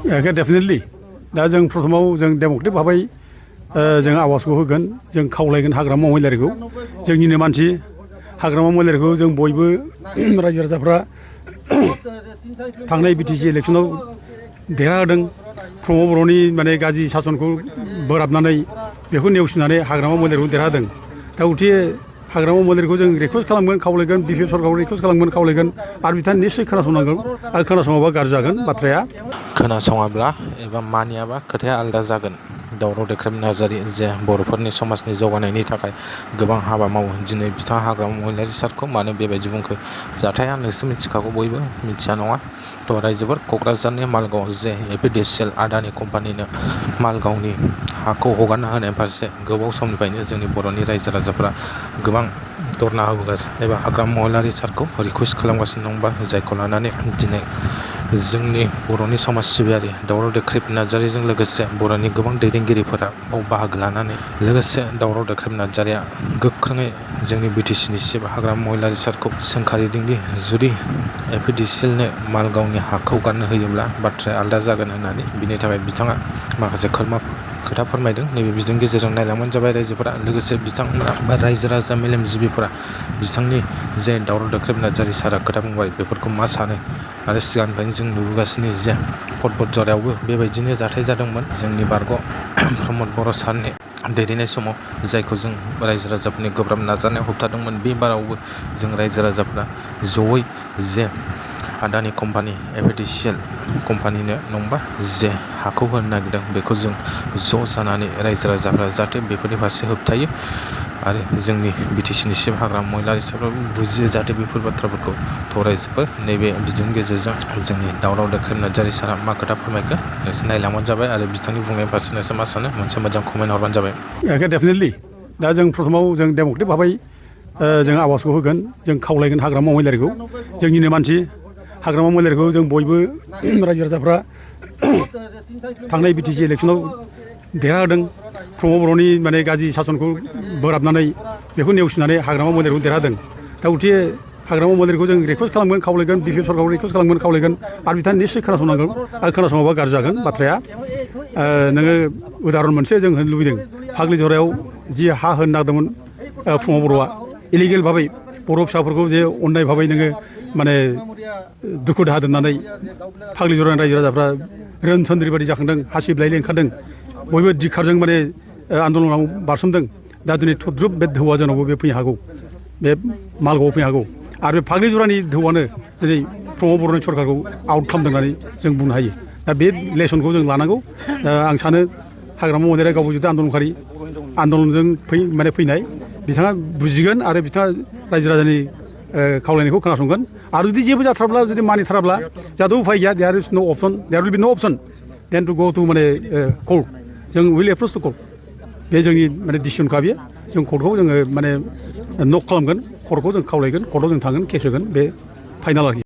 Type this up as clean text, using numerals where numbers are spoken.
Definitely दा जों प्रथमाव जों डेम'क्रेटिक भाबै जों आवाजखौ होगोन जों खावलायगोन हाग्रामा महिलारिखौ जोंनिनो मानसि हाग्रामा महिलारिखौ जों बयबो रायजो राजाफ्रा थांनाय बिटिसि इलेक्सनाव देरहाहोदों प्रमद बर'नि माने गाज्रि सासनखौ बोराबनानै बेखौ नेवसिनानै हाग्रामा महिलारिखौ देरहादों दा उथे हाग्रामा महिलारिखौ जों रिकुवेस्ट खालामगोन खावलायगोन बिपिएफ सरकारखौ रिकुवेस्ट खालामगोन खावलायगोन आरो बिथाङा निस्सय खोनासंनांगोन आरो खोनासङाबा गाज्रि जागोन बाथ्राया खोनासङाब्ला एबा मानियाबा खोथाया आलादा जागोन। दावराव देख्रेब नार्जारि जे बर'फोरनि समाजनि जौगानायनि थाखाय गोबां हाबा मावो दिनै बिथाङा हाग्रामा महिलारि सारखौ मानो बेबायदि बुंखो जाथाया नोंसोर मिथिखागौ बयबो मिथिया नङा थ' रायजोफोर क'क्राझारनि मालगाव जे एपिडिसिएल आदानि कम्पानिनो मालगावनि हाखौ हगारना होनाय फारसे गोबाव समनिफ्रायनो जोंनि बर'नि रायजो राजाफ्रा गोबां धरना होबोगासिनो एबा हाग्रामा महिलारि सारखौ रिकुवेस्ट खालामगासिनो दंबा जायखौ लानानै दिनै जोंनि बर'नि समाज सिबियारि दावराव देख्रेब नार्जारिजों लोगोसे बर'नि गोबां दैदेनगिरिफोरा बाहागो लानानै लोगोसे दावराव देख्रेब नार्जारिया गोख्रोङै जोंनि बिटिसिनि चिफ हाग्रामा महिलारि सारखौ सोंखारिदोंदि जुदि एपिडिसिएलनो मालगावनि हाखौ गारनो होयोब्ला बाथ्राया आलादा जागोन होननानै बिनि थाखाय बिथाङा माखासे खोथा फोरमायदों नैबे बिदिनि गेजेरजों नायलांबानो जाबाय रायजोफोरा लोगोसे बिथांमोना बा रायजो राजा मेलेमजिबिफोरा बिथांनि जे दावराव देख्रेब नार्जारि सारा खोथा बुंबाय बेफोरखौ मा सानो आरो सिगांनिफ्रायनो जों नुबोगासिनो जे कटबझारावबो बेबायदिनो जाथाय जादोंमोन जोंनि बारग' प्रमद बर' सारनि दैदेननाय समाव जायखौ जों रायजो राजाफोरनि गोब्राब नाजानायाव होबथादोंमोन बे बारावबो जों रायजो राजाफ्रा जयै जे आदानि कम्पानि एपिडिसिएल कम्पानिनो नंबा जे हाखौ होनो नागिरदों बेखौ जों ज' जानानै रायजो राजाफ्रा जाहाथे बेफोरनि फारसे होबथायो आरो जोंनि बिटिसिनि चिफ हाग्रामा महिलारि सारफ्राबो बुजियो जाहाथे बेफोर बाथ्राफोरखौ थ' रायजोफोर नैबे बिदिनि गेजेरजों जोंनि दावराव देख्रेब नार्जारि सारा मा खोथा फोरमायखो नोंसोर नायलांबानो जाबाय आरो बिथांनि बुंनायनि फारसे नोंसोर मा सानो मोनसे मोजां कमेन्ट हरबानो जाबाय। डेफिनेटलि दा जों प्रथमाव जों डेम'क्रेटिक भाबै जों आवाजखौ होगोन जों खावलायगोन हाग्रामा महिलारिखौ जोंनिनो मानसि हाग्रामा महिलारिखौ जों बयबो रायजो राजाफ्रा थांनाय बिटिसि इलेक्सनाव देरहाहोदों प्रमद बर'नि माने गाज्रि सासनखौ बोराबनानै बेखौ नेवसिनानै हाग्रामा महिलारिखौ देरहादों दा उथे हाग्रामा महिलारिखौ जों रिकुवेस्ट खालामगोन खावलायगोन बिपिएफ सरकारखौ रिकुवेस्ट खालामगोन खावलायगोन आरो बिथाङा निस्सय खोनासंनांगोन आरो खोनासङाबा गाज्रि जागोन बाथ्राया नोङो उदाहरन मोनसे जों होनो लुबैदों फाग्लिजरायाव जि हा होनो नागिरदोंमोन प्रमद बर'आ इलिगेल भाबै बर' फिसाफोरखौ जे अननाय भाबै नोङो माने दुखु दाहा दोननानै फाग्लिजरानि रायजो राजाफ्रा रोनसोन्द्रि बायदि जाखांदों हासिबलायलाय ओंखारदों बयबो दिखारजों माने आन्दलनाव बारसोमदों दा दिनै थुद्रुब बे धौआ जोंनावबो बे फैनो हागौ बे मालगावआव फैनो हागौ आरो बे फाग्लिजरानि धौआनो दिनै प्रमद बर'नि सरकारखौ आउट खालामदों होननानै जों बुंनो हायो दा बे लेसनखौ जों लानांगौ आं सानो हाग्रामा महिलारिया गावबो जुदि आन्दलनखारि आन्दलनजों फैनाय बिथाङा बुजिगोन आरो बिथाङा रायजो राजानि खावलायनायखौ खोनासंगोन आरो जुदि जेबो जाथाराब्ला जुदि मानिथाराब्ला जोंहाथ' उफाय गैया देयार इज नो अपसन देयार विल बि नो अपसन देन टु गो टु माने कर्ट जों उइल एप्रच टु कर्ट बे जोंनि माने डिसिसनखा बेयो जों कर्टखौ जोङो माने नक खालामगोन कर्टखौ जों खावलायगोन कर्टआव जों थांगोन केस होगोन बे फाइनाल आरोखि